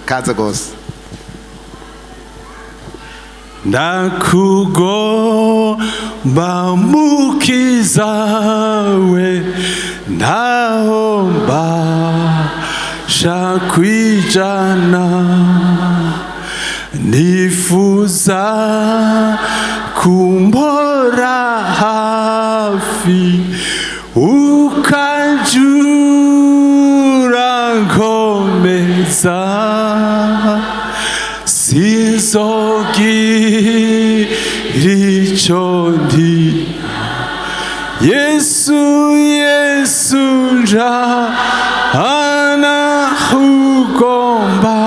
Kaze gose. Ndakugomba mukiza we, ntaho mbasha kwijana, nifuza kumbora hafi, ukanjura nkomeza, sinzogira icyo ndi. Yesu, Yesu, nja ugomba,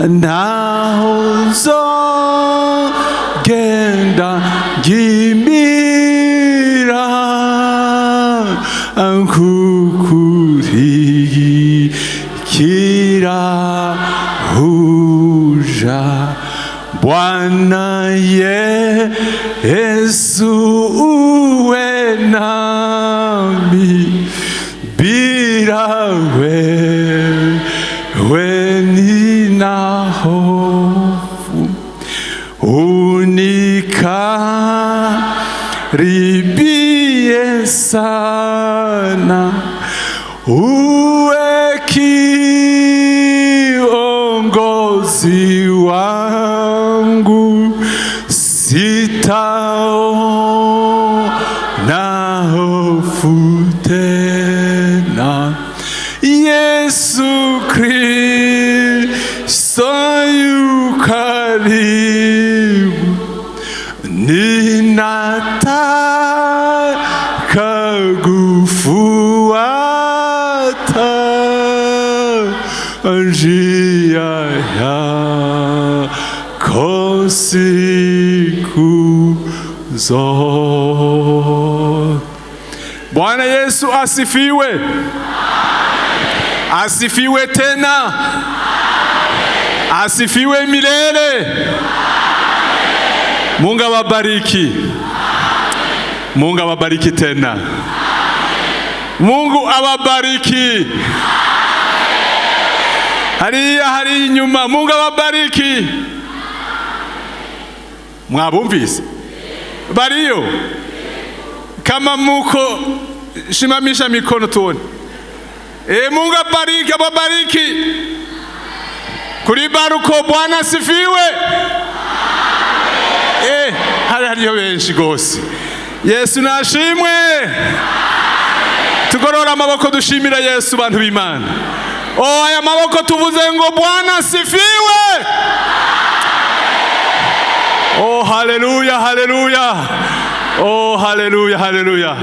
naho nzogenda ngimira nkukurikira uja. Bwana Yesu, uwe nami, bila wewe nina hofu, unikaribie sana, uwe kiongozi wangu, sitaona hofu tena. Yesu Kristo yu karibu, ninataka kufuata njia yako siku zote. Bwana Yesu asifiwe. Asifiwe tena. Asifiwe milele. Mungu awabariki. Mungu awabariki tena. Mungu awabariki. Hariya hari inyuma, Mungu awabariki. Mwabumvise? Bariyo? Kama muko, simamisha mikono tuone. E, Mungu abariki, awabariki. Kuri baruko, Bwana asifiwe. Eh, hari hariyo benshi gose. Yesu nashimwe. Tugorora amaboko dushimira Yesu, bantu b'Imana. Oh, aya maboko tuvuze ngo Bwana asifiwe. Oh, haleluya, haleluya. Oh, haleluya, haleluya.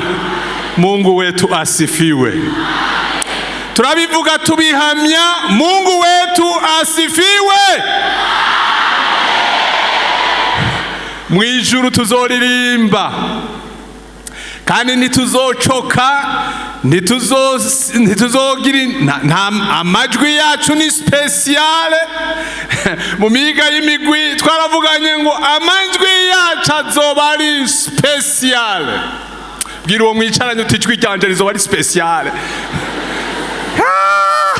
Mungu wetu asifiwe. Turabivuga tubihamya, Mungu wetu asifiwe. Mwijuru tuzoririmba kandi ntituzocoka, ntituzogira nta amajwi yacu ni spéciale. Mu miga y'imigwi twaravuganye ngo amajwi yacu azoba ari spéciale. Bwira uwo mwicaranye uti: "Ijwi ryanje rizoba ari spéciale." Ah!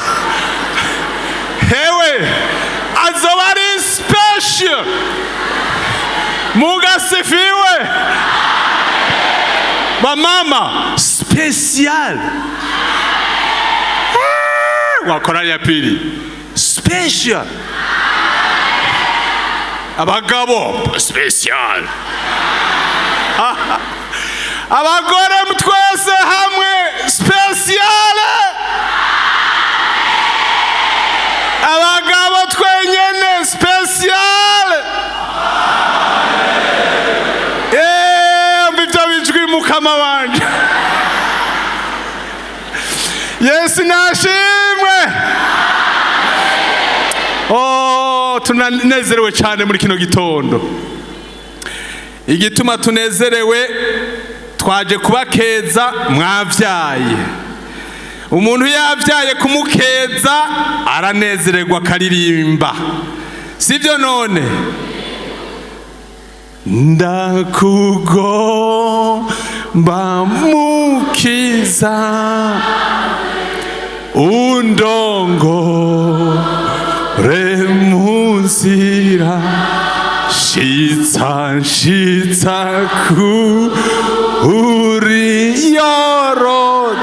Hewe, azoba ari special. Mungu asifiwe. Wamama, special. Ah, wa korali ya pili, special. Abagabo, special. Abagore twese hamwe, special. Abagabo twenyene, special. Mva ibyo bijwi, mukama wanje Yesu nashimwe. Oh, tunanezerewe cyane muri kino gitondo. Igituma tunezerewe, twaje kubakeza, mwavyaye. Umuntu yavyaye, kumukeza aranezererwa akaririmba, sibyo? None ndakugomba mukiza, undongo. Nzira shitsa, nshitsa kuri Yorodani,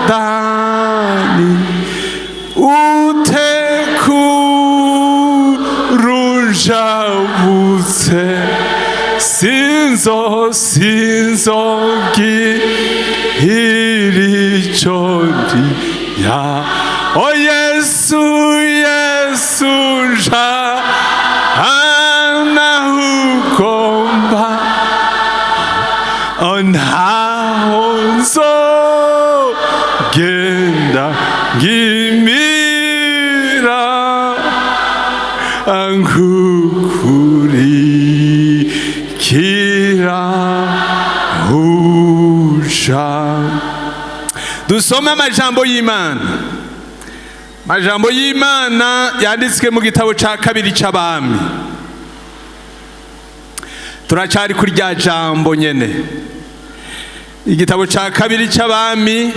utekurunjabutse, sinzogira ico ndiya. O Yesu, Yesu, nja ugomba, ntaho nzogenda ngimira nkukurikira uja. Dusome amajambo y'Imana, amajambo y'Imana yanditswe mu gitabo ca kabiri c'Abami. Turacari kuri rya jambo nyene. Igitabo ca kabiri c'Abami,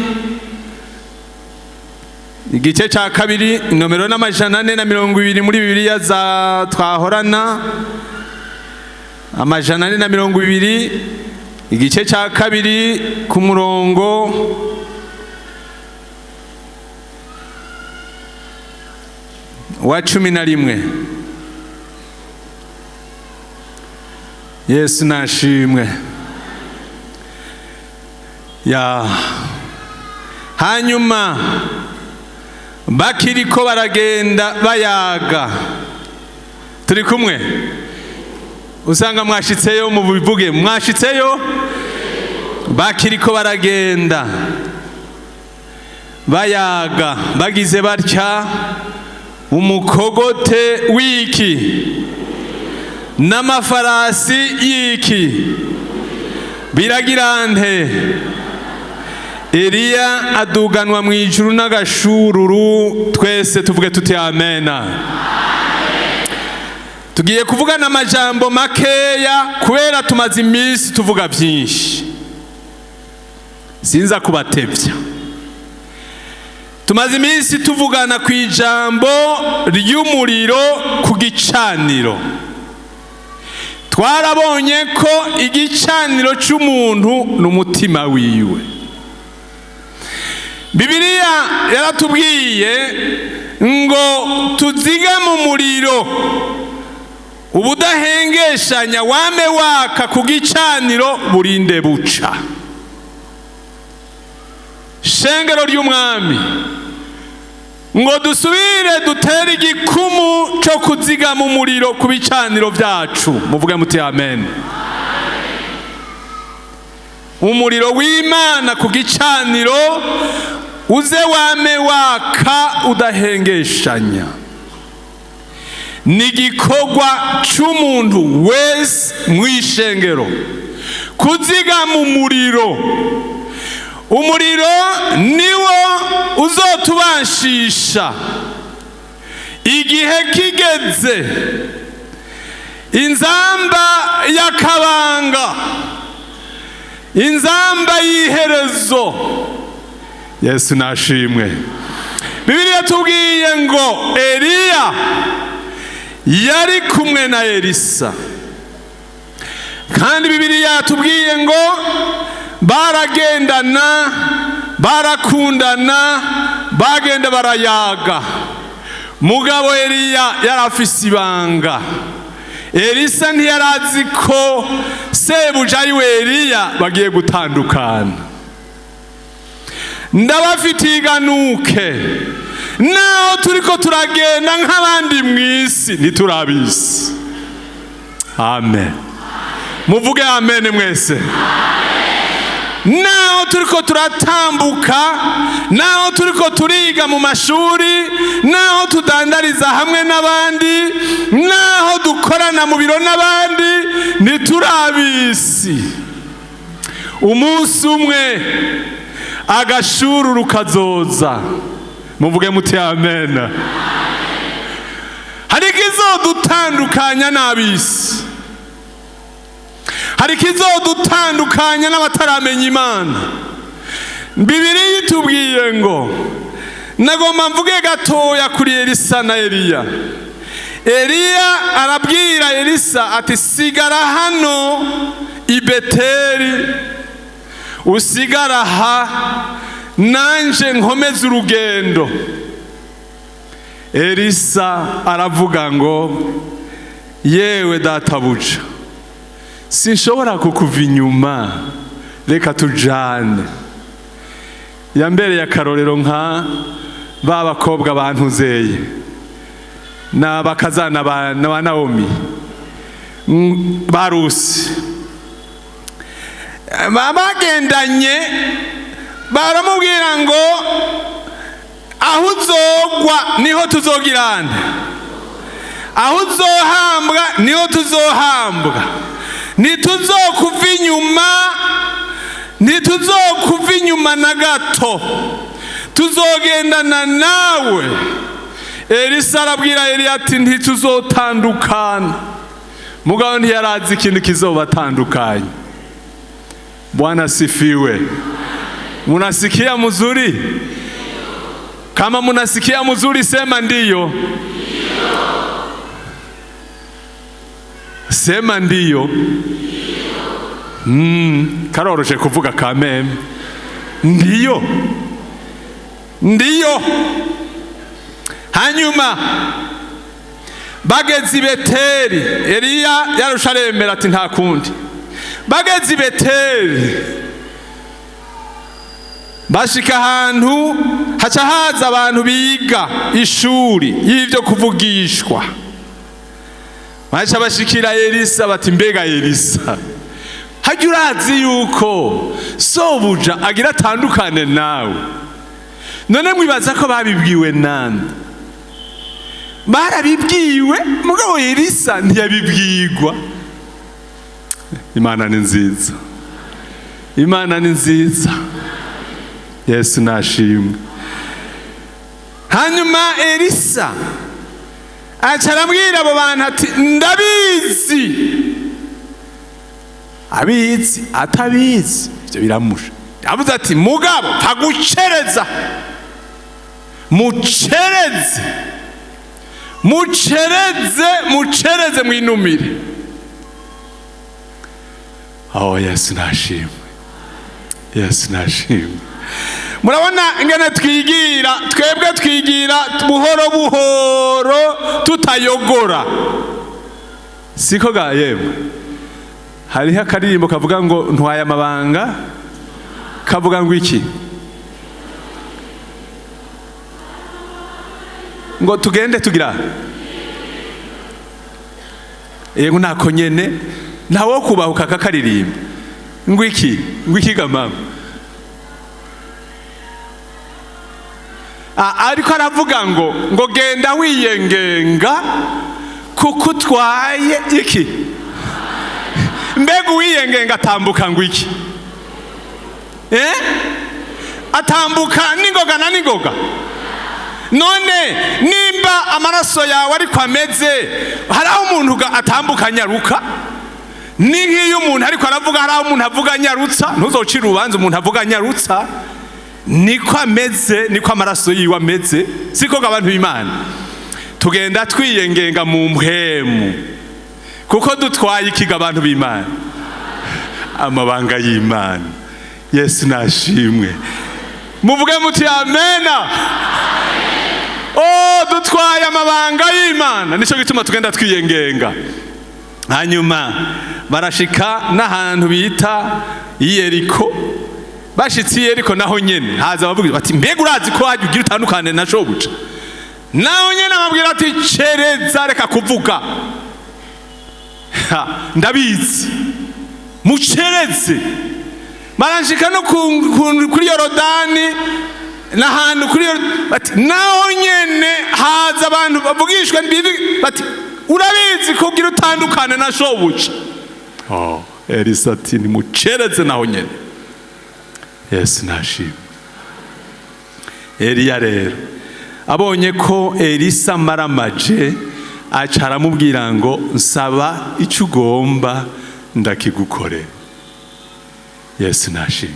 igice ca kabiri, inomero n'420 muri Bibiliya za twahorana, 420, igice ca kabiri, ku murongo wa 11. Yesu nashimwe. Ya hanyuma, bakiriko baragenda bayaga, turi kumwe, usanga mwashitseyo, mu bivuge mwashitseyo. Bakiriko baragenda bayaga, bagize batya, umukogote w'iki n'amafarasi y'iki biragira nte? Eliya aduganwa mu ijuru n'agashururu. Twese tuvuge tuti amena. Tugiye kuvugana amajambo makeya kubera tumaze iminsi tuvuga byinshi, sinza kubatevya. Tumaze iminsi tuvugana ku ijambo ry'umuriro ku gicaniro. Twarabonye ko igicaniro cy'umuntu ni umutima wiwe. Bibiliya yaratubwiye ngo tuzigame umuriro ubudahengeshanya, wame waka ku gicaniro burinde buca. Shengero ry'Umwami, ngo dusubire dutere igikumu cyo kuzigama umuriro ku bicaniro byacu. Muvuge muti amen. Umuriro w'Imana ku gicaniro uze wame waka udahengeshanya. Ni igikorwa cy'umuntu wese mu ishengero kuzigama umuriro. Umuriro niwo uzotubashisha igihe kigeze, inzamba y'akabanga, inzamba y'iherezo. Yesu nashimwe. Bibiliya tubwiye ngo Eliya yari kumwe na Elisa, kandi Bibiliya yatubwiye ngo baragendana, barakundana, bagenda barayaga. Mugabo Eliya yari afise ibanga. Elisa ntiyarazi ko sebuja ariwe Eliya bagiye gutandukana. Ndabafitiye iganuke: naho turiko turagenda nk'abandi mu isi, ntiturabizi. Amen. Muvuge amen mwese. Naho turiko turatambuka, naho turiko turiga mu mashuri, naho tudandariza hamwe n'abandi, naho dukorana mu biro n'abandi, ntiturabizi. Umunsi umwe agashururu kazoza. Muvuge muti amen. Hari ikizodutandukanya n'abisi, hari ikizodutandukanya n'abataramenya Imana. Bibiliya itubwiye ngo, nagomba mvuge gatoya kuri Elisa na Eliya. Eliya arabwira Elisa ati: "Sigara hano i Beteli, usigara aha, nanje nkomeze urugendo." Elisa aravuga ngo: "Yewe databuja, sinshobora kukuva inyuma, reka tujane." Yambereye akarorero nka ba bakobwa bantuzeye na bakazana ba Nawomi, barusi bagendanye, baramubwira ngo: "Aho uzogwa niho tuzogirana, aho uzohambwa niho tuzohambwa, ntituzokuva inyuma, ntituzokuva inyuma na gato, tuzogendana nawe." Elisa arabwira Eliya ati: "Ntituzotandukana." Mugabo ntiyarazi ikintu kizobatandukanya. Bwana asifiwe. Munasikia mzuri? Kama munasikia mzuri, sema ndiyo. Sema ndiyo. Karoroshe kuvuga kameme. Ndiyo. Ndiyo. Hanyuma bageze i Beteli, Eliya yarusha aremera ati: "Nta kundi." Bageze i Beteli, bashika ahantu, haca haza abantu biga ishuri y'ibyo kuvugishwa. Baca bashikira Elisa bati: "Mbega Elisa, hajya urazi yuko sobuja agira atandukane nawe?" None mwibaza ko babibwiwe nande? Barabibwiwe, mugabo Elisa ntiyabibwirwa. Imana ni nziza, Imana ni nziza, Yesu nashimwe. Hanyuma Elisa aca arabwira abo bantu ati: "Ndabizi." Abizi atabizi, ibyo biramusha. Yavuze ati: "Mugabo pagucereza, mucereze, mucereze, mucereze, mwinumire." Oh, Yesu nashimwe, Yesu nashimwe. Murabona ingene twigira? Twebwe twigira buhoro buhoro, tutayogora, siko ga? Yemwe, hariho akaririmbo kavuga ngo ntwaye amabanga, kavuga ngo iki? Ngo tugende tugira yego, ntako nyene ntawo kubahuka kakaririmba ngo iki? Ngo iki ga mama? Ariko aravuga ngo genda wiyengenga kuko utwaye iki. Mbega uwiyengenga atambuka ngo iki? Atambuka n'ingoga na n'ingoga. None nimba amaraso yawe ariko ameze, hari aho umuntu atambuka anyaruka. Ni nk'iyo umuntu ariko aravuga, hari aho umuntu avuga anyarutsa. Ntuzocire urubanza umuntu avuga anyarutsa. Niko ameze, niko amaraso yiwe ameze, siko abantu b'Imana? Tugenda twiyengenga mu mpwemu kuko dutwaye ikiga, abantu b'Imana? Amabanga y'Imana. Yesu nashimwe. Muvuge muti amena. Oh, dutwaye amabanga y'Imana, nicyo gituma tugenda twiyengenga. Hanyuma barashika n'ahantu bita Iyeriko. Bashitse Iyeriko, naho nyene haza abavuga bati: "Mbega urazi ko hajya ugira utandukane na shobuja?" Naho nyene ababwira ati: "Cereza, reka kuvuga. Ha, ndabizi, mucereze." Barashika no kuri Yorodani, n'ahantu kuri bati, naho nyene haza abantu bavugishwa bati: "Urabizi ko ugira utandukane na shobuja?" Oh, Elisa ati: "Nimucereze naho nyene." Yesu nashimwe. Eliya rero abonye ko Elisa amaramaje, aca aramubwira ngo: "Nsaba icyo ugomba ndakigukorera." Yesu nashimwe.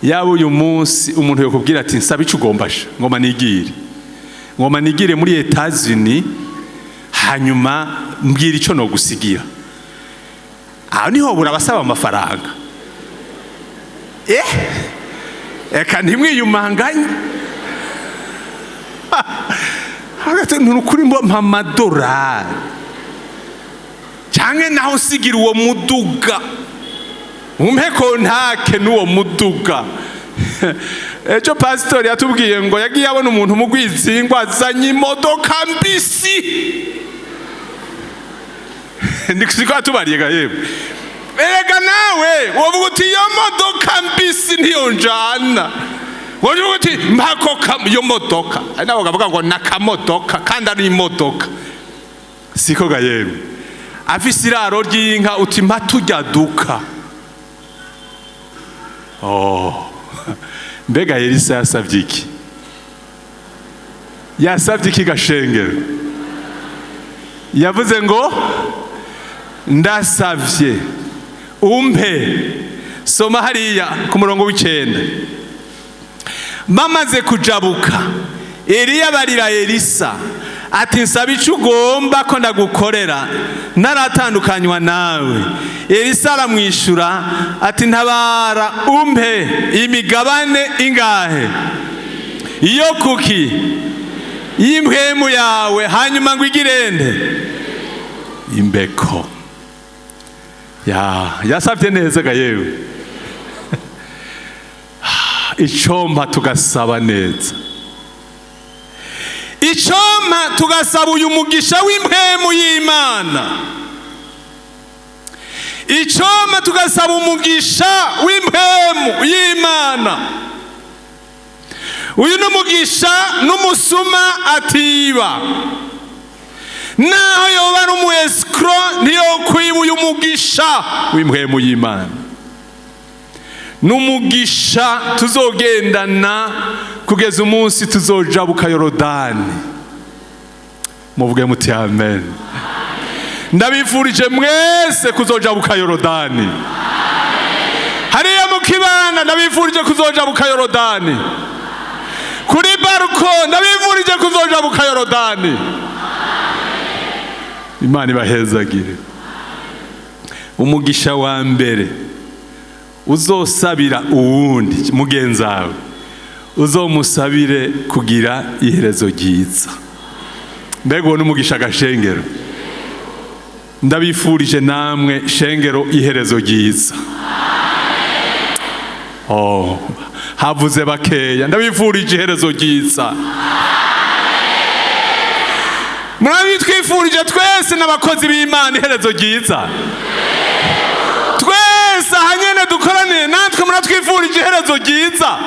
Yaba uyu munsi umuntu yakubwira ati: "Nsaba icyo ugomba sha, ngoma nigire, ngoma nigire muri Etazini." Hanyuma mbwira icyo nogusigira. Aho niho burabasaba amafaranga. Eka ntimwiyumanganye hagati. Ntukuri mpa amadorari cyangwa naho usigira uwo muduga, umpe kontake n'uwo muduga. Ejo pasitori yatubwiye ngo yagiye abona umuntu mu rwizingwa azanye imodoka mbisi. Siko yatubariye ga? Yewe, erega nawe wovuga uti: "Iyo modoka mbisi ntiyonjana." Wovuga uti: "Mpako iyo modoka." Ari nabo bavuga ngo nakamodoka kandi ari imodoka. Siko ga yewe? Afise iraro ry'inka, uti: "Mpa tujya duka." Oh, mbega Elisa yasabye iki? Yasabye iki gashengero? Yavuze ngo: "Ndasavye umpe." Soma hariya ku murongo w'9. Bamaze kujabuka, Eliya barira Elisa ati: "Nsaba icyo ugomba ko ndagukorera naratandukanywa nawe." Elisa aramwishyura ati: "Ntabara umpe imigabane ingahe iyo kuki y'impwemu yawe, hanyuma ngo igirende imbeko." Ya, yasabye neza ga yewe. Icompa tugasaba neza, icompa tugasaba uyu mugisha w'impwemu y'Imana, icompa tugasaba umugisha w'impwemu y'Imana. Uyu ni umugisha n'umusuma atiba. Naho yoba ari umu escroc, ntiyokwiba uyu mugisha w'impwemu y'Imana. Ni umugisha tuzogendana kugeza umunsi tuzojabuka Yorodani. Muvuge muti: "Amen." Ndabifurije mwese kuzojabuka Yorodani. Hariya mu kibana, ndabifurije kuzojabuka Yorodani. Kuri balcon, ndabifurije kuzojabuka Yorodani. Imana ibahezagire. Umugisha wa mbere uzosabira uwundi mugenzi wawe, uzomusabire kugira iherezo ryiza. Mbega uwo n'umugisha agashengero! Ndabifurije namwe shengero iherezo ryiza. Oh, havuze bakeya. Ndabifurije iherezo ryiza. Murabitwifurije twese n'abakozi b'Imana iherezo ryiza. Twese aha nyene dukoraniye natwe, muratwifurije iherezo ryiza.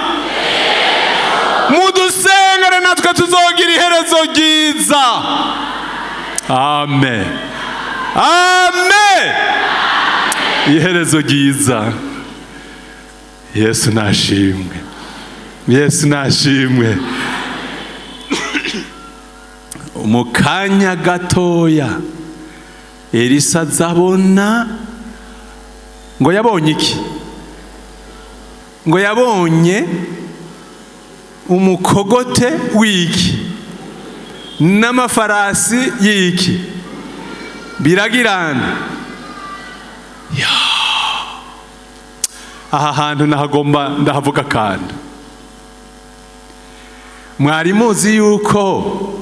Mudusengere natwe tuzogira iherezo ryiza. Amen, amen. Iherezo ryiza. Yesu nashimwe, Yesu nashimwe. Mu kanya gatoya Elisa azabona ngo yabonye iki? Ngo yabonye umukogote w'iki n'amafarasi y'iki biragirana. Ya. Aha hantu nahagomba ndahavuga kandi mwari muzi yuko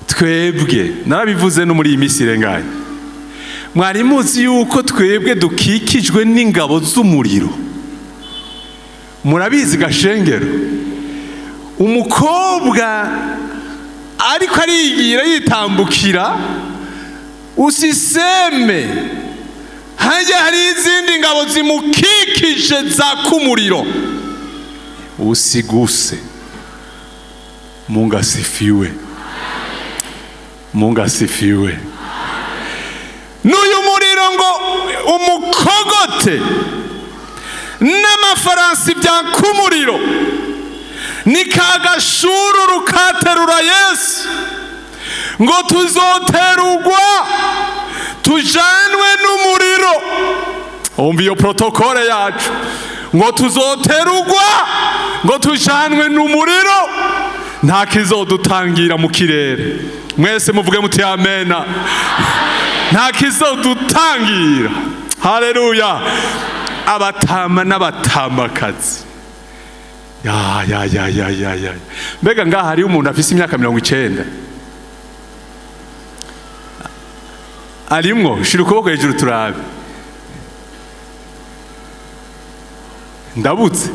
twebwe, narabivuze no muri iyi minsi irenganye, mwari muzi yuko twebwe dukikijwe n'ingabo z'umuriro. Murabizi gashengero, umukobwa ariko arigira yitambukira, usiseme hajya hari izindi ngabo zimukikije zaka umuriro. Usiguse. Mungu asifiwe, Mungu asifiwe. N'uyu muriro ngo umukogote n'amafaransi byaka umuriro ni ka gashururu katerura Yesu, ngo tuzoterugwa tujanwe n'umuriro. Umva iyo protocole yacu, ngo tuzoterugwa ngo tujanwe n'umuriro. Nta kizodutangira mu kirere. Mwese muvuge muti amena. Nta kizodutangira. Haleluya! Abatama n'abatamakazi, ya ya ya ya ya ya! Mbega ngaha hariyo umuntu afise imyaka 90 arimwo? Shira ukuboko hejuru turabe. Ndabutse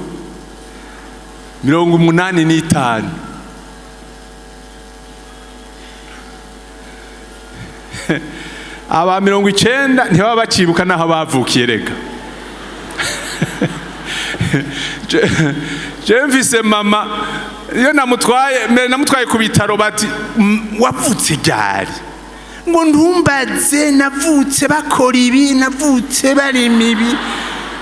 85. Aba 90 ntibaba bacibuka n'aho bavukiye. Reka je mvise mama, iyo namutwaye mbere, namutwaye ku bitaro, bati: "Wavutse ryari?" Ngo: "Ntumbaze, navutse bakora ibi, navutse barima ibi,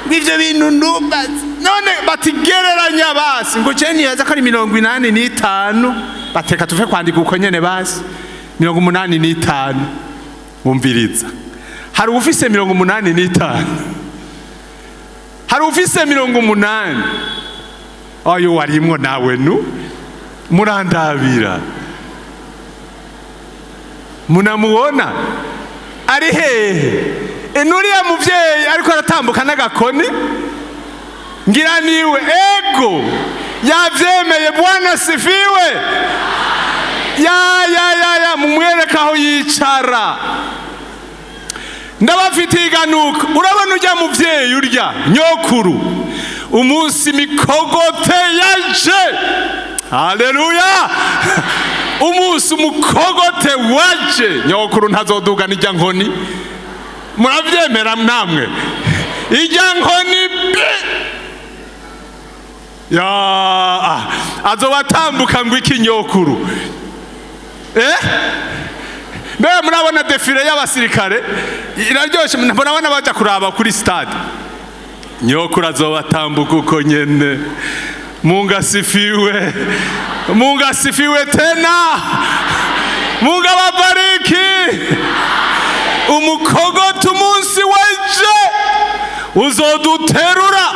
ngo ivyo bintu ntumbaze." None bati: "Gereranya basi." Ngo: "Je nibaza ko ari 85." Bateka tuve kwandika uko nyene basi, 85. Wumviriza, hari uwufise 85? Hari ufise 80? Ayo warimwo nawe nu murandabira, munamuona ari hehe? E, nuriya muvyeyi ariko aratambuka n'agakoni, ngira niwe. Ego, yavyemeye. Bwana sifiwe! Ya ya ya ya! Mumwereka aho yicara. Ndabafitiye iganuka. Urabona urya muvyeyi, urya nyokuru, umunsi mikogote yaje, haleluya, umunsi umukogote waje, nyokuru ntazoduga n'ijya nkoni. Muravyemera namwe? Ijya nkoni bi ya azoba atambuka ngo iki nyokuru? Mbe murabona défilé y'abasirikare iraryoshe? Murabona baja kuraba kuri stade, nyokuru azoba atambuka uko nyene. Mungu asifiwe! Mungu asifiwe tena! Mungu ababariki! Umukogoto umunsi weje uzoduterura,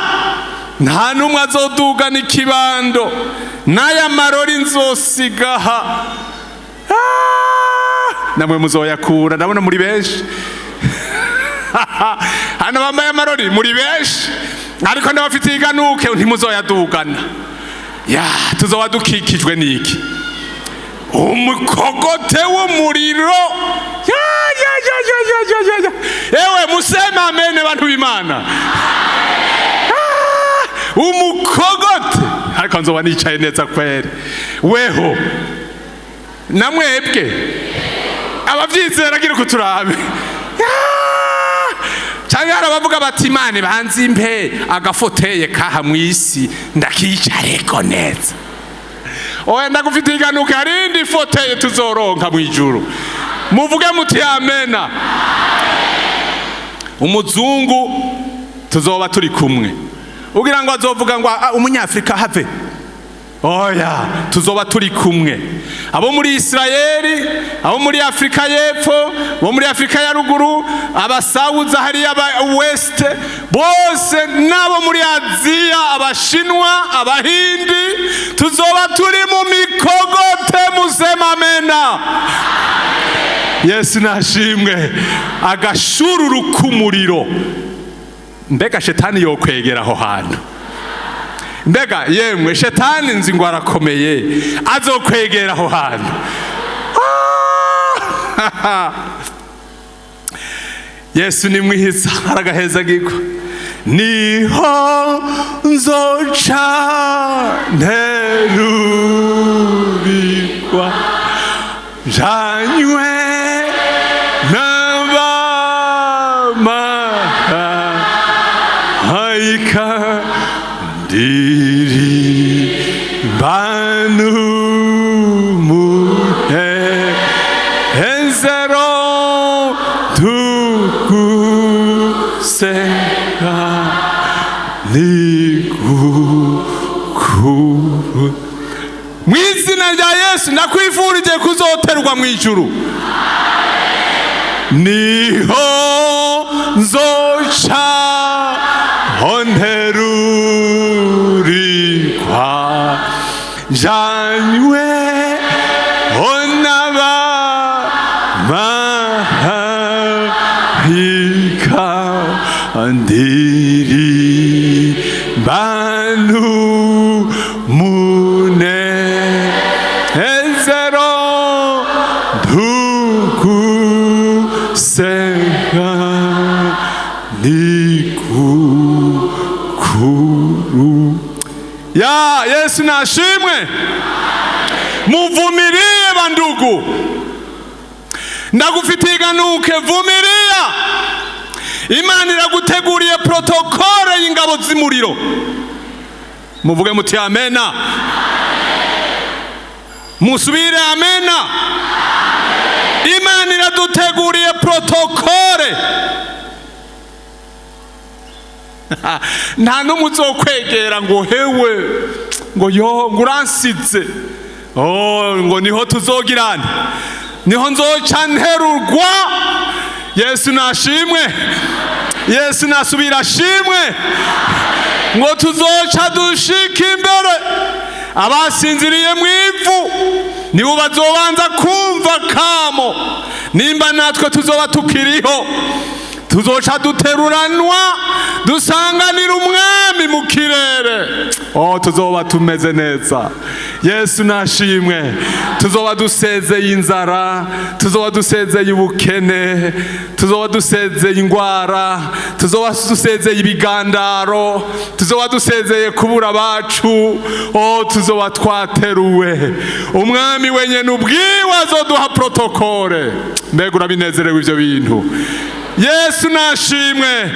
nta n'umwe azodugana ikibando n'aya marori nzosigaha. Ah! Namwe muzoyakura, ndabona muri benshi hano bambaye amarori, muri benshi, ariko ndabafitiye iganuke: ntimuzoyadugana. Ya, tuzoba dukikijwe n'iki? Umukogote w'umuriro. Ya ya ya ya ya ya ya ya! Ewe, museme amene, bantu b'Imana. Ah, umukogote! Ariko nzoba nicaye neza kweri. Weho namwebwe abavyizera, gira kuturabe. Canke hari abavuga bati: "Imana banze impe aga fauteuil kaha mw'isi ndakicareko neza." Oya, ndagufitiye iganuka: hari indi fauteuil tuzoronka mw'ijuru. Muvuge muti amena. Umuzungu tuzoba turi kumwe, ugira ngo azovuga ngo: "Ah, umunyafrika have"? Oya, tuzoba turi kumwe, abo muri Isirayeli, abo muri Afurika y'Epfo, abo muri Afurika ya Ruguru, abasawuza hariya, aba West bose, n'abo muri Aziya, Abashinwa, Abahindi, tuzoba turi mu mikogote. Musema amena. Yesu nashimwe! Agashururu k'umuriro. Mbega shetani yokwegera aho hantu? Mbega yemwe, shetani nzi ngo arakomeye, azokwegera aho hantu? Ah! Yesu ni mwiza, aragaheza giko. Niho nzoca nterurikwa, njanywe n'abamarayika, ndirimbana umunezero, tugusenga nigukuru. Mu izina rya Yesu, ndakwifurije kuzoterwa mu ijuru. Niho nzoca nterurikwa, njanywe n'aba Marayika ndirimbanu munezero ndugusenga nikukuru. Ya Yesu nashimwe. Muvumilie bandugu, ndagufitiye iganuke. Vumilia, Imana iraguteguriye protocole y'ingabo z'umuriro. Muvuge muti amena. Musubire amena. Imana iraduteguriye protocole. Nta n'umwe uzokwegera ngo hewe, ngo yo, ngo uransize. Oh, ngo niho tuzogirana, niho nzoca nterurwa. Yesu nashimwe, Yesu nasubira ashimwe. Ngo tuzoca dushika imbere, abasinziriye mu ivu nibo bazobanza kumva kamo. Nimba natwe tuzoba tukiriho, tuzoca duteruranwa dusanganira umwami mu kirere. Oh, tuzoba tumeze neza. Yesu nashimwe. Tuzoba dusezeye inzara, tuzoba dusezeye ubukene, tuzoba dusezeye ingwara, tuzoba dusezeye ibigandaro, tuzoba dusezeye kubura abacu. Oh, tuzoba twateruwe. Umwami wenyene ubwiwe azoduha protocole. Mbega urabinezerewe ivyo bintu? Yesu nashimwe.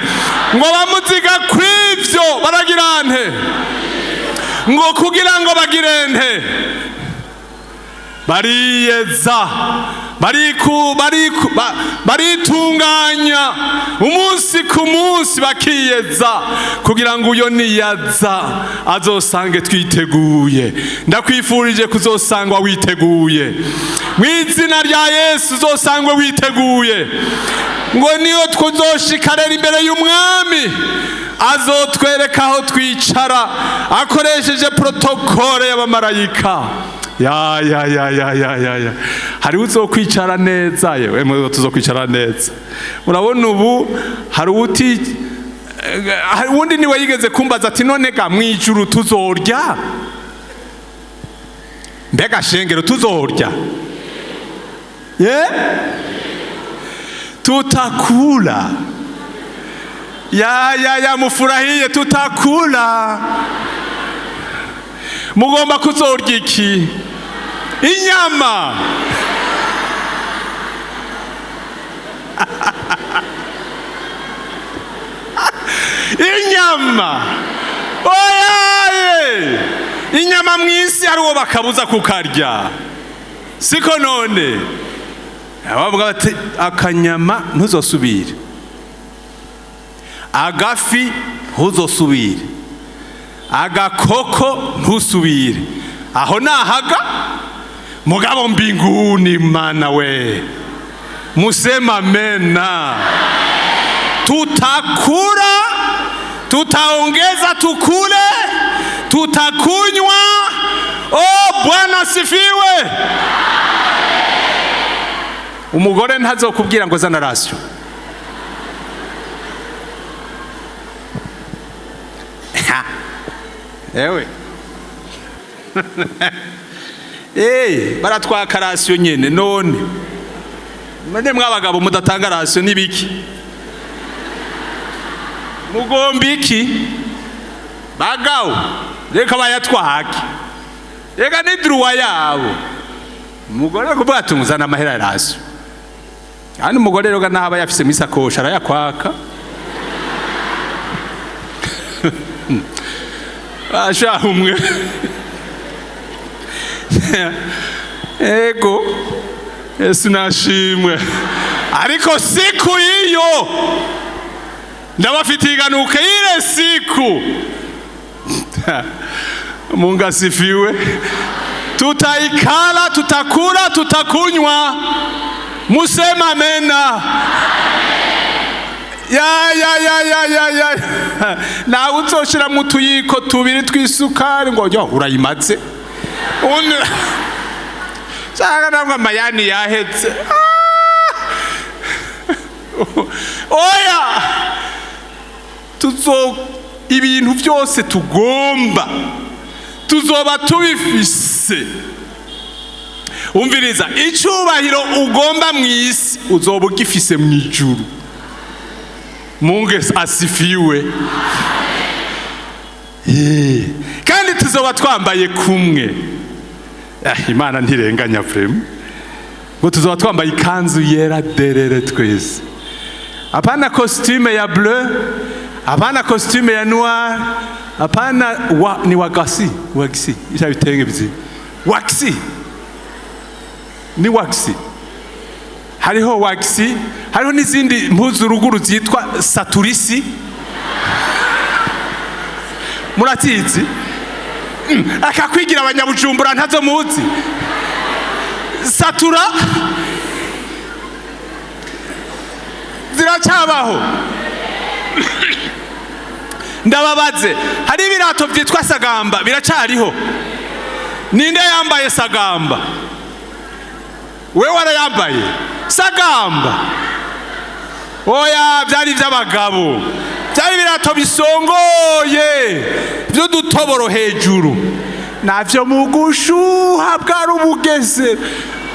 Ngo bamuziga kw'ivyo baragira nte? Ngo kugira ngo bagire nte? Bariyeza, bariku bariku baritunganya umunsi ku munsi, bakiyeza kugira ngo uyo niyaza azosange twiteguye. Ndakwifurije kuzosangwa witeguye mu izina rya Yesu, uzosangwe witeguye. Ngo niyo tuzoshika rero imbere y'umwami, azotwereka aho twicara akoresheje protocole y'abamarayika. Ya ya ya ya ya ya ya, hariho uzokwicara neza. Yewe, tuzokwicara neza. Murabona ubu hari uti, hari uwundi niwe yigeze kumbaza ati: "None ga mwijuru tuzorya? Mbega shengero, tuzorya?" Ye, tutakula. Ya ya ya, mufurahie, tutakula. Mugomba kuzorya iki? Inyama. Inyama, oyaye, inyama mu isi ari uwo bakabuza kukarya, siko? None abavuga bati akanyama ntuzosubire, agafi ntuzosubire, agakoko ntusubire, aho nahaga. Mugabo mbinguni, mana we, musema mena. Tutakula, tutaongeza tukule, tutakunywa. Oh, Bwana sifiwe. Umugore ntazokubwira ngo zana ration. Ewe, baratwaka ration nyene. None none mwabagabo mudatanga ration nibiki? Mugomba iki? Bagabo, reka bayatwake, reka ni droit yabo. Umugore kuvuga ati muzana amahera ya ration, kandi umugore rero naho aba yafise mu isakoshi arayakwaka. Asha umwe, ego, Yesu nashimwe. Ariko siku hiyo ndabafitiye iganuke, ile siku, Mungu asifiwe, tutaikala, tutakula, tutakunywa. Musema amena. Ya ya ya ya ya ya, nawe uzoshira mu tuyiko tubiri tw'isukari ngo yo urayimaze. Undi sanga namwe amayani yahetse. Oya, tuzo ibintu byose tugomba tuzoba tubifise. Umviriza, icyubahiro ugomba mu isi uzoba ugifise mu ijuru. Mungu asifiwe. Kandi tuzoba twambaye kumwe. Imana ntirenganya vraiment. Ngo tuzoba twambaye ikanzu yera derere twese, apana costume ya bleu, apana costume ya noir, apana wa, ni wagasi wagisi isha bitenge bizi waxi, ni waxi. Hariho waxi, hariho n'izindi mpuzu ruguru zitwa saturisi, murazizi? Akakwigira abanyabujumbura ntazo muzi. Satura ziracyabaho? Ndababaze, hari ibirato byitwa sagamba, biracariho? Ninde yambaye sagamba? We warayambaye sagamba? Oya, byari iby'abagabo, byari ibirato bisongoye by'udutoboro hejuru, navyo mu gushuha bwari ubugeze.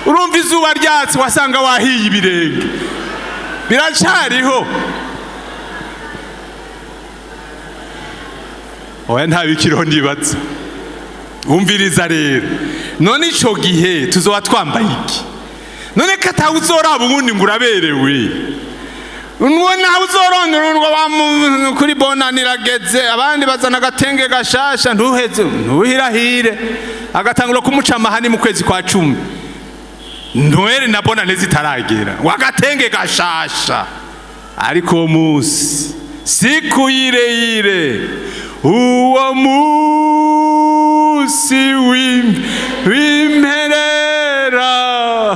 Urumva izuba ryatsi wasanga wahiye ibirenge. Biracariho? Oya, nta bikiriho ndibaza. Umviriza rero, none ico gihe tuzoba twambaye iki? None ko atawe uzoraba ubundi ngo uraberewe, ngo nawe uzorondera ngo kuri bonani irageze, abandi bazana agatenge gashasha, ntuheze ntuhirahire, agatangura kumuca amahani mu kwezi kwa 10, Noheli na bonane zitaragera, ngo agatenge gashasha. Ariko uwo munsi siku yire uwo munsi w'imperera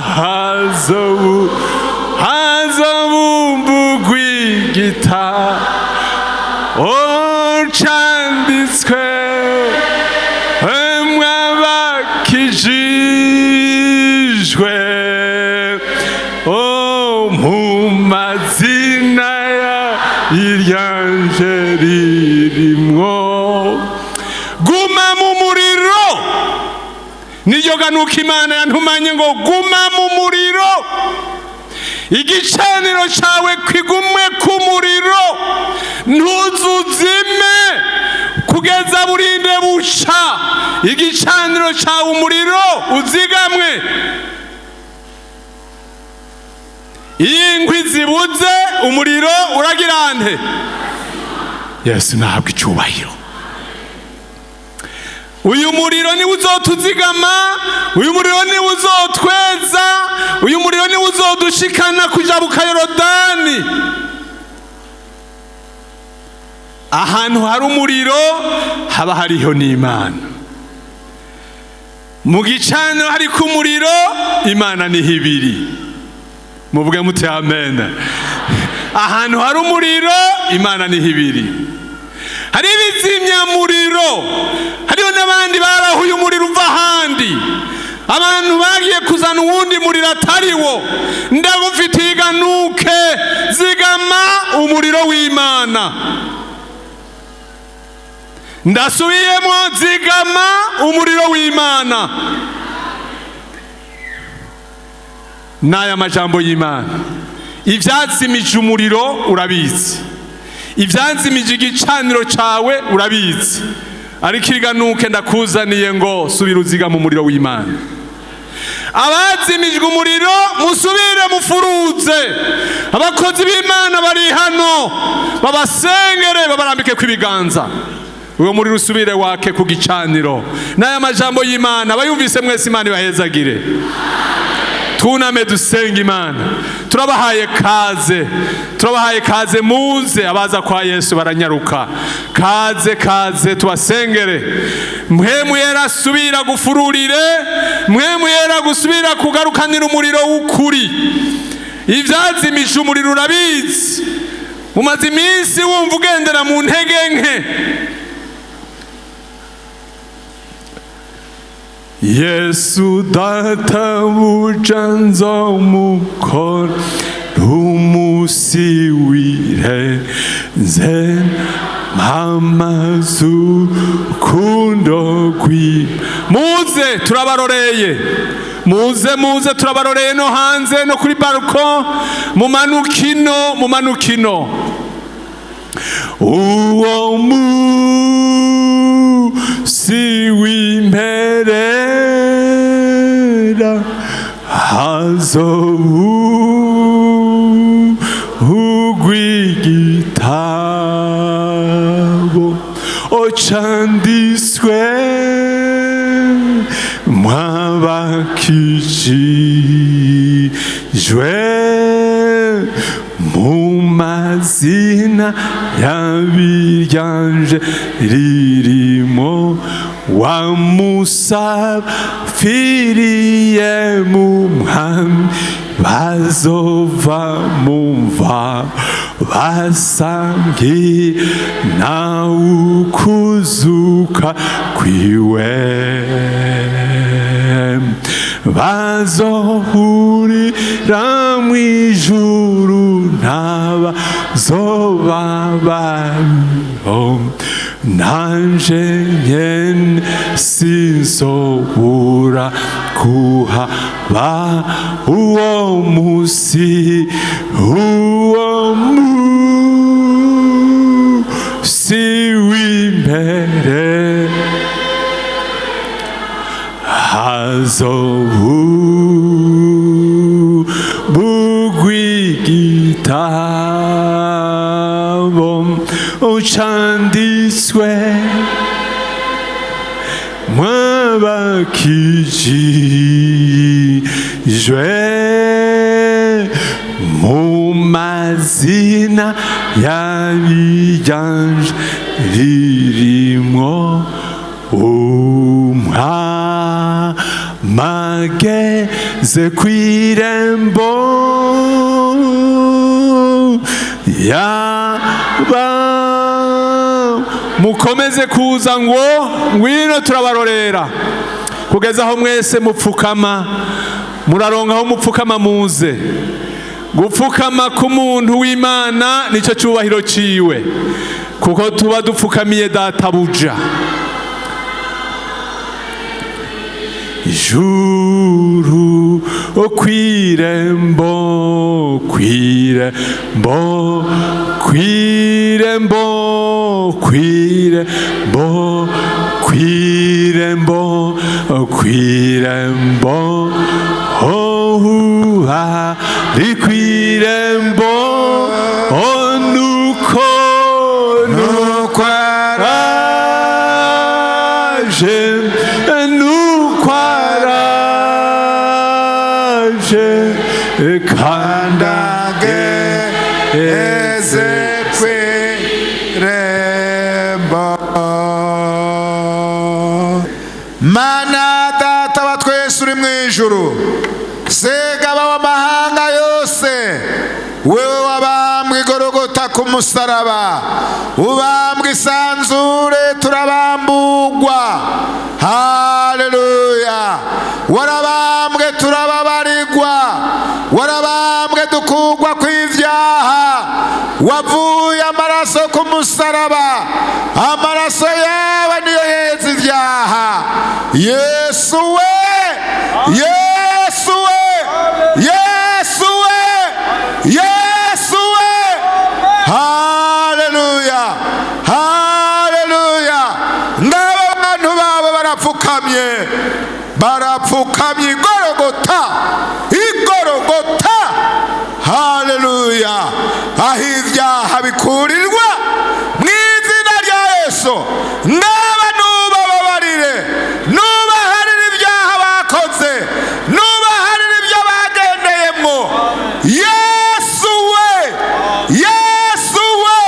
hazobumbugwa igita canditswe mwabakijijwe mu mazina ya iryanje ririmwo. Guma mu muriro, niryo ganuka Imana yantumanye ngo guma mu muriro, igicaniro cyawe kigumwe ku muriro, ntuzuzime kugeza burinde buca. Igicaniro cyawe umuriro uzigamwe. Iyo inkwi zibuze umuriro uragira nte? Yesu nahabwa icyubahiro. Uyu muriro niwe uzotuzigama, uyu muriro niwe uzotweza, uyu muriro niwe uzodushikana kujabuka Yorodani. Ahantu hari umuriro haba hariho n'Imana. Mu gicaniro hariko umuriro, Imana niho ibiri. Muvuge muti amen. Ahantu hari umuriro, Imana niho ibiri. Hari ibizimyamuriro, hariho n'abandi barahuye umuriro uva ahandi. Abantu bagiye kuzana uwundi muriro atari wo. Ndagufitiye iganuke, zigama umuriro w'Imana. Ndasubiyemo, zigama umuriro w'Imana. N'aya majambo y'Imana, ivyazimije umuriro urabizi, ivyazimije igicaniro cawe urabizi, ariko iriganuke ndakuzaniye ngo subira uzigama umuriro w'Imana. Abazimijwe umuriro musubire mufuruze. Abakozi b'Imana bari hano babasengere, babarambike kw'ibiganza, uwo muriro usubire wake ku gicaniro. N'aya majambo y'Imana abayumvise mwese, Imana ibahezagire. Tuname dusenga Imana. Turabahaye kaze, turabahaye kaze, muze. Abaza kwa Yesu baranyaruka. Kaze kaze tubasengere. Mpwemu yera asubira gufururire, mpwemu yera gusubira kugarukanira umuriro w'ukuri. Ivyazimije umuriro urabizi, umaze iminsi wumva ugendera mu ntege nke. Yesu databuja nzomukora umusingize. Munsi wirenze mamazu kundo kwi. Muze, turabaroreye. Muze, muze, turabaroreye no hanze no kuri balcon. Mumanukino, mumanukino. Uwo munsi w'imperera hazobu ugw'igitabo ocanditswe mwabakijijwe mu mazina yabiryanje ririmo wa musafiriye mu mwami, bazova mumva basangi nawe ukuzuka kwiwe, bazohurira mw'ijuru, ntabazoba bariho. Nanje nyene sinzobura kuhaba uwo musi, uwo musi w'imbere hazobu bugw'igitabo ucanditswe mwabakijijwe mu mazina yabiganje ririmwo umwamageze kw'irembo yaba. Mukomeze kuza ngo ngwino, turabarorera kugeza aho mwese mupfukama. Muraronka aho mupfukama, muze. Gupfukama k'umuntu w'Imana nicyo cyubahiro ciwe, kuko tuba dupfukamiye databuja. Ijuru kw'irembo, kw'irembo, kw'irembo, kw'irembo, kw'irembo, kw'irembo, ohuba ri kw'irembo, nuko nuko araje, nuko araje kandi eze kw'irembo. Mana Data wa twese uri mu ijuru, Segaba w'amahanga yose, wewe wabambwe igorogota ku musaraba, ubambwe isanzure turabambugwa. Haleluya! Warabambwe turababarigwa, warabambwe dukugwa kw'ivyaha, wavuye amaraso ku musaraba, amaraso yawe niyo yeza ivyaha. Yesu we, Yesu we, Yesu we, Yesu we! Haleluya, haleluya! Ngabo abantu babo barapfukamye, barapfukamye igorogota, igorogota. Haleluya! Aho ibyaha bikurirwa mu izina rya Yesu. Ngaba nubababarire, nubaharire ibyaha bakoze, nubaharire ibyo bagendeyemo. Yesu we, Yesu we,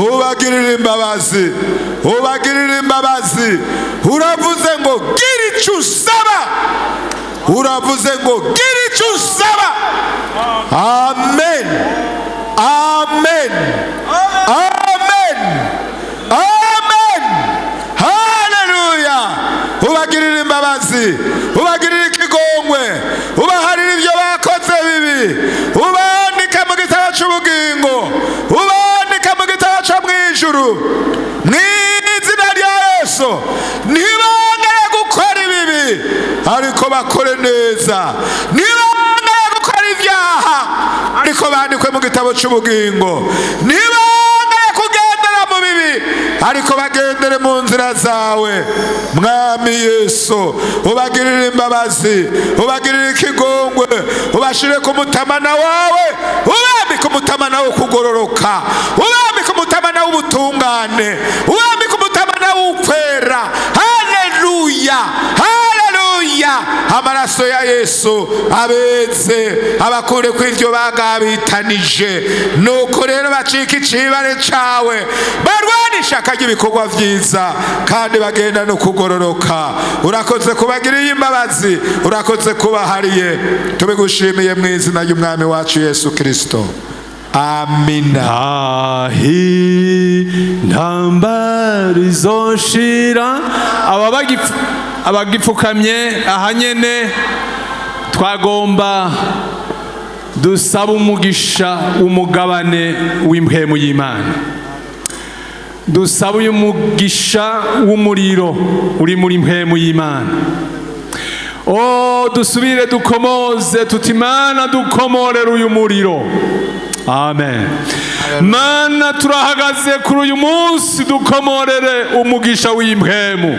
ubagirire imbabazi, ubagirire imbabazi. Uravuze ngo gira icyo usaba, uravuze ngo gira icyo usaba. Amen, amen, amen, amen! Haleluya! Ubagirire imbabazi, ubagirire ikigongwe, ubaharire ibyo bakoze bibi, ubandike mu gitabo cy'ubugingo. ijuru mu izina rya Yesu. Ntibongere gukora ibibi, ariko bakore neza. Ntibongere gukora ibyaha, ariko bandikwe mu gitabo cy'ubugingo. Ntibongere kugendera mu bibi, ariko bagendere mu nzira zawe. Mwami Yesu, ubagirire imbabazi, ubagirire ikigongwe, ubashire ku mutamana wawe, ubambike umutamana wo kugororoka, ubambike umutamana w'ubutungane, ubambike umutamana w'ukwera. Haleluya, haleluya! Amaraso ya Yesu abeze, abakure ku ivyo bagabitanije. Nuko rero bacika icibare cawe, barwana ishaka ry'ibikorwa vyiza kandi bagenda no kugororoka. Urakoze kubagiriye imbabazi, urakoze kubahariye. Tubigushimiye mu izina ry'Umwami wacu Yesu Kristo, amina. Ahi ntambara izoshira. Aba abagipfukamye aha nyene, twagomba dusaba umugisha w'umugabane w'impwemu y'Imana. Dusaba uyu mugisha w'umuriro uri muri mpwemu y'Imana. O dusubire dukomoze tuti: "Mana, dukomorere uyu muriro." Amen. Mana, turahagaze kuri uyu munsi, dukomorere umugisha w'impwemu.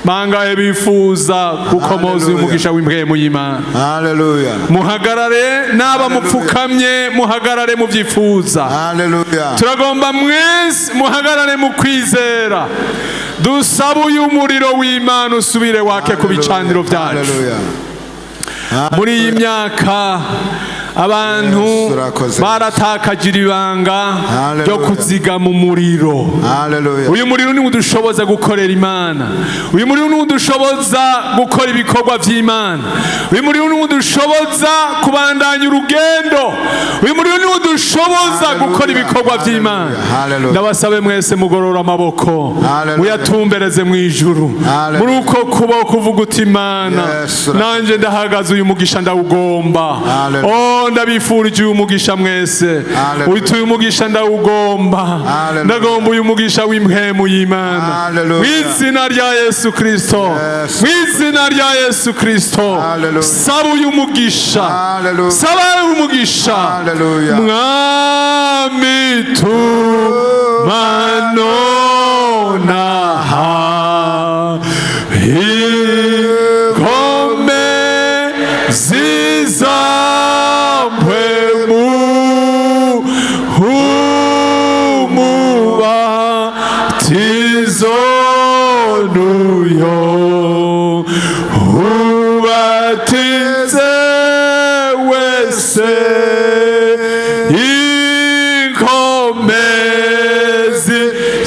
Bangahe bifuza gukomoza uyu Hallelujah. mugisha w'impwemu y'Imana? Haleluya. Muhagarare n'aba mupfukamye, muhagarare mubyifuza. Haleluya. Turagomba mwese muhagarare mu kwizera, dusaba uyu muriro w'Imana usubire wake ku bicaniro byacu. Haleluya. Muri iyi myaka abantu Yesu, urakoze. baratakagira ibanga Hallelujah. ryo kuzigama umuriro. Haleluya. Uyu muriro niwo udushoboza gukorera Imana, uyu muriro niwo udushoboza gukora ibikorwa by'Imana, uyu muriro niwo udushoboza kubandanya urugendo, uyu muriro niwo udushoboza Hallelujah. gukora ibikorwa by'Imana. Hallelujah. Ndabasabe mwese mugorora amaboko, Hallelujah. muyatumbereze mu ijuru. Hallelujah. Muri uko kubaho kuvuga uti: "Imana, Yes, nanjye ndahagaze, uyu mugisha ndawugomba." Hallelujah. Oh, ndabifurije uyu mugisha mwese. Hallelujah. Uti: "Uyu mugisha ndawugomba." Hallelujah. Ndagomba uyu mugisha w'impwemu y'Imana. Hallelujah. Mu izina rya Yesu Kristo, Yes. mu izina rya Yesu Kristo, Hallelujah. saba uyu mugisha. Hallelujah. Saba uyu mugisha. Hallelujah. Mwami, tuma nonaha inkomezi za mpwemu umubatizo nuyo ubatize wese inkomezi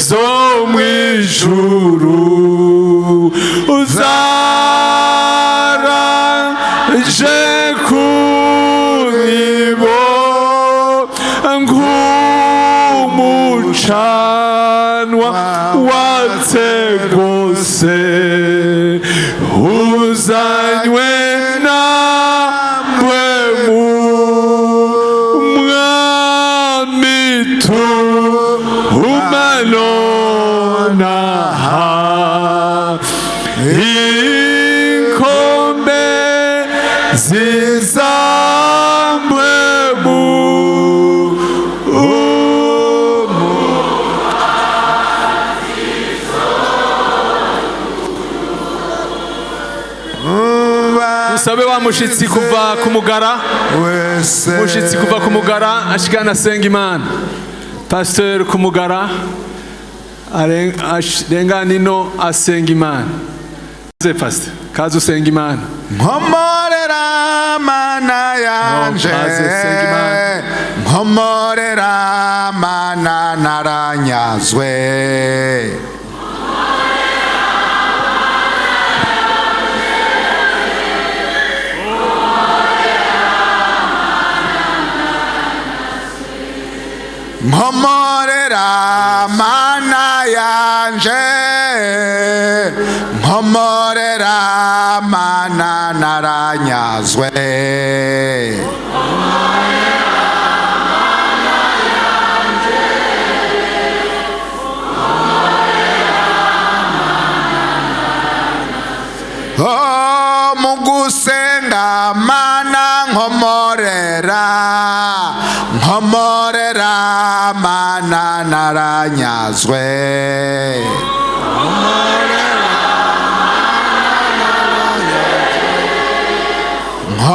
zo mw'ijuru zaraje kuri bo nk'umucanwa watse rwose uzanywe namwe mu Mwami, tuma nonaha inkomezi za mpwemu. Usabe wa mushitsi kuva ku mugara. Wese. Mushitsi kuva ku mugara ashikana asenga Imana. Pasteur ku mugara arengana ino asenga Imana. Ze pasteur, kaza usenga Imana. Nkomorera, Mana yanje. No, kaze senga Imana. Nkomorera, Mana, naranyazwe. Nkomorera, Mana yanje, nkomorera, Mana, naranyazwe. Nkomorera, nkomorera mana naranyazwe.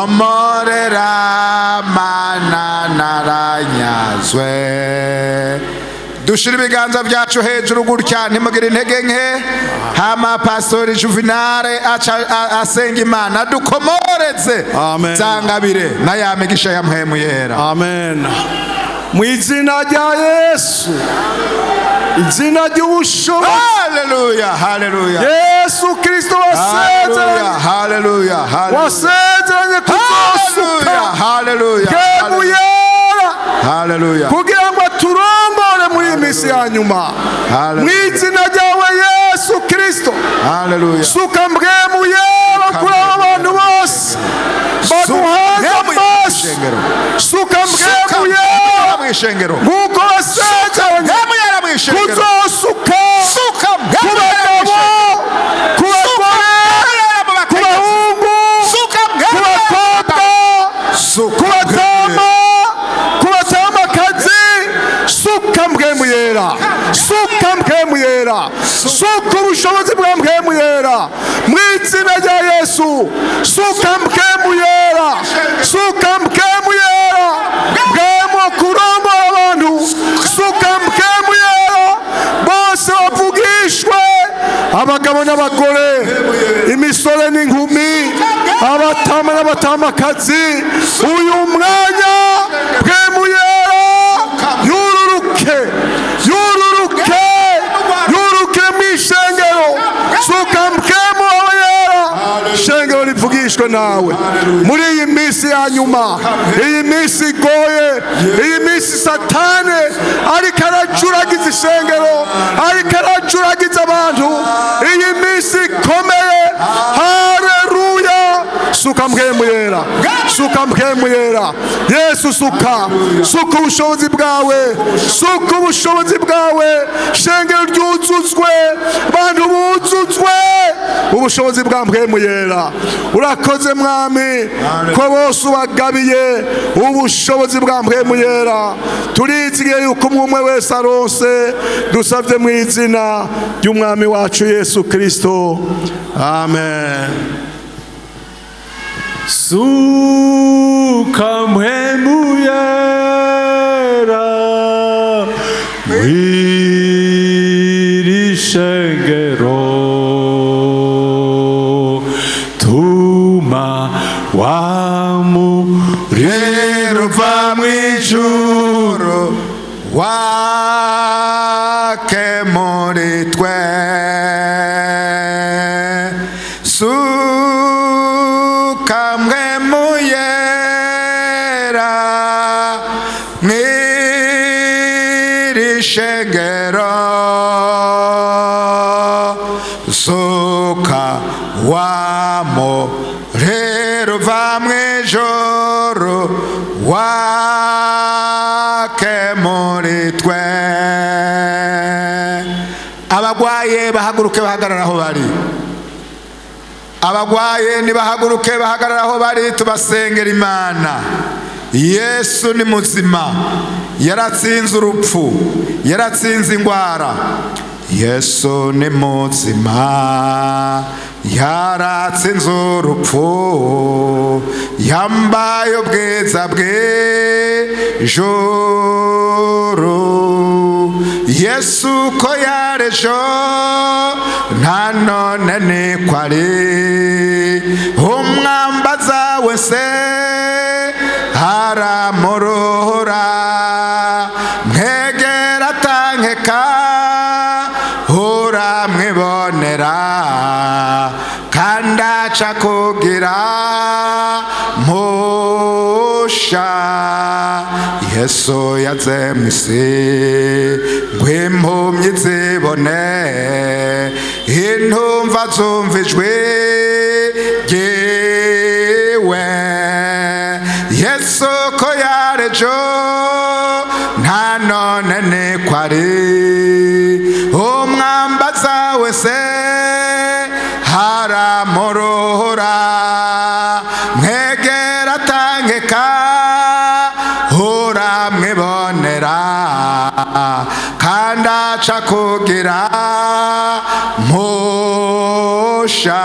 Nkomorera mana naranyazwe. Dushira ibiganza byacu hejuru gutya, ntimugire intege nke. Hama Pastori Juvenale aca asenga Imana dukomoreze. Amen. Zangabire na ya migisha ya Mpwemu Yera. Amen. Mu izina rya Yesu, izina ry'ubushobozi, Haleluya, haleluya. Yesu Kristo wasezeranye, Haleluya, haleluya, haleluya. Wasezeranye kuzosuka Haleluya, Mpwemu Yera haleluya. kugira ngo aturongore muri iyi minsi ya nyuma. Mu Haleluya. izina ryawe Yesu Kristo, Haleluya. suka Mpwemu Yera kuri aba bantu bose baguhanze Mpwemu Yera amaso. mw'ishengero. Suka Suka Mpwemu Mpwemu Yera Yera mw'ishengero. nk'uko wasezeranye Mpwemu Yera mw'ishengero. kuzosuka Suka ku Mpwemu Yera bagabo, mw'ishengero. ku bagore, Yera mu ku bakenyezi. bahungu, Suka ku Mpwemu Yera mu bakobwa, Suka ku batama, ku batamakazi. Suka Mpwemu Yera, suka Mpwemu Yera, suka ubushobozi bwa Mpwemu Yera. Mu izina rya Yesu, suka Mpwemu Yera, suka Mpwemu Yera, Mpwemu kurongora abantu. Suka Mpwemu Yera, bose bavugishwe, abagabo n'abagore, imisore n'inkumi, abatama n'abatamakazi. Uyu mwanya Mpwemu Yera yururuke, yururuke, yururuke mu ishengero. Suka Mpwemu wawe Yera, ishengero rivugishwe nawe muri iyi minsi ya nyuma, iyi minsi igoye, iyi minsi Satane ariko aracuragiza ishengero, ariko aracuragiza abantu, iyi minsi ikomeye. Haleluya! Suka Mpwemu Yera, suka Mpwemu Yera. Yesu, suka, suka ubushobozi bwawe, suka ubushobozi bwawe. Shengero ryuzuzwe, bantu buzuzwe ubushobozi bwa Mpwemu Yera. Urakoze Mwami ko bose ubagabiye ubushobozi bwa Mpwemu Yera. Turizigiye yuko umwe umwe wese aronse. Dusabye mu izina ry'Umwami wacu Yesu Kristo, amen. Suka Mpwemu Yera mw'iri shengero, tuma wa Rero uva mw'ijuru wake muri twe. Suka Mpwemu Yera mw'iri shengero, suka wa muriro uva mw'ijuru wake muri twe. Abagwaye bahaguruke bahagarara aho bari. Abagwaye nibahaguruke bahagarara aho bari, tubasengera Imana. Yesu ni muzima, yaratsinze urupfu, yaratsinze indwara. Yesu ni muzima, yaratsinze urupfu, yambaye ubwiza bw'ijuru. Yesu ko yarejo nta none niko ari, umwambaza wese aramuruhura. Mwegera atankeka, uramwibonera, kandi aca kugira musha. Yesu yaze mw'isi ngo impumyi zibone, intumva zumva ijwi ryiwe. Yesu ko yarejo nta none niko ari, umwambaza wese haramuruhura. Mwegera atankeka. Uramwibonera kandi aca kugira mpusha.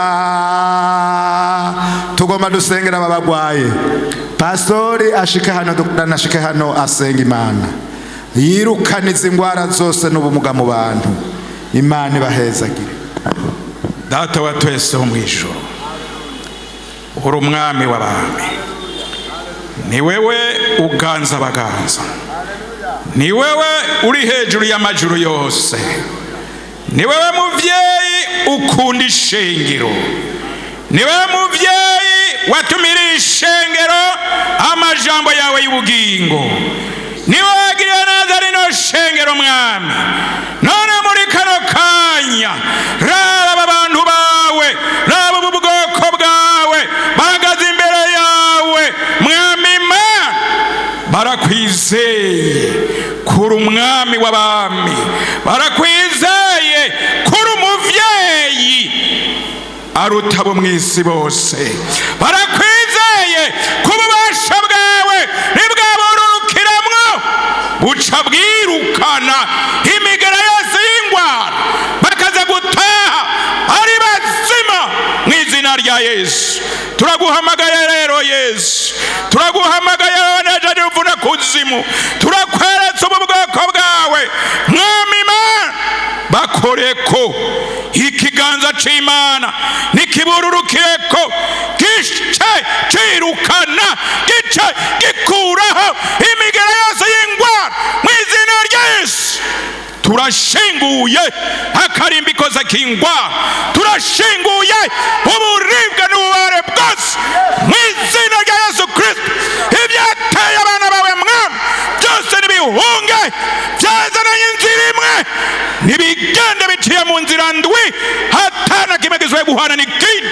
Tugomba dusengera aba bagwaye. Pastori ashike hano, dukundana, ashike hano asenga Imana yirukana izi ndwara zose n'ubumuga mu bantu. Imana ibahezagire. Data wa twese wo mu ijuru, uri umwami w'abami, ni wewe uganza abaganza, ni wewe uri hejuru y'amajuru yose, ni wewe muvyeyi ukunda ishengero, ni wewe muvyeyi watumiriye ishengero amajambo yawe y'ubugingo, ni wowe wagiriye neza rino shengero. Mwami, none muri kano kanya raba aba bantu bawe, raba ubu bwoko bwawe bahagaze imbere yawe. Mwami Imana, barakwizeye kuri umwami w'abami, barakwizeye kuri umuvyeyi aruta abo mu isi bose, barakwizeye ku bubasha bwawe ntibwabururukiramwo buca bwirukana imigera yose y'ingwara, bakaza gutaha ari bazima mu izina rya Yesu. Turaguhamagaye rero Yesu, turaguhamagaye wanejeje uvuna kuzimu, turakweretse ubu bwoko bwawe. Mwami Imana, bakoreko ikiganza c'Imana nikibururukireko, gice cirukana, gice gikuraho imigera yose y'ingwara mu izina rya Yesu. Turashinguye akarimbi kose k'ingwara, turashinguye uburibwe n'ububabare bwose mu izina rya Yesu Kristo. Ibyateye abana bawe, Mwami, byose nibihunge. Byazananye inzira imwe, nibigende biciye mu nzira ndwi, hatana kimwe gisubiye guhana n'ikindi.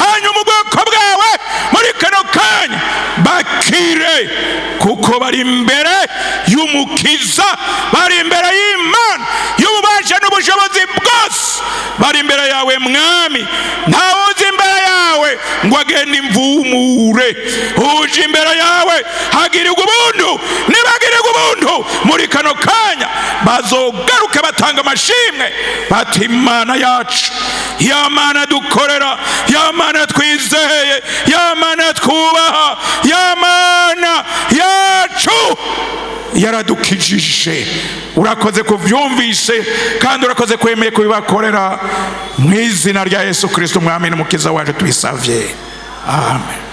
Hanyuma ubwoko bwawe muri kano kanya bakire, kuko bari imbere y'Umukiza, bari imbere y'Imana y'ububasha n'ubushobozi bwose, bari imbere yawe, Mwami. Ntawuzi imbere yawe ngo agende imvumure. Uje imbere yawe hagirirwa ubuntu. Nibagirirwa ubuntu muri kano kanya, bazogaruke batanga amashimwe bati: "Imana yacu, ya Mana dukorera, ya Mana twizeye, ya Mana twubaha, ya Mana yacu yaradukijije." Urakoze kuvyumvise kandi urakoze kwemeye kubibakorera. Mu izina rya Yesu Kristo, Umwami n'Umukiza wacu, tubisavye, amen.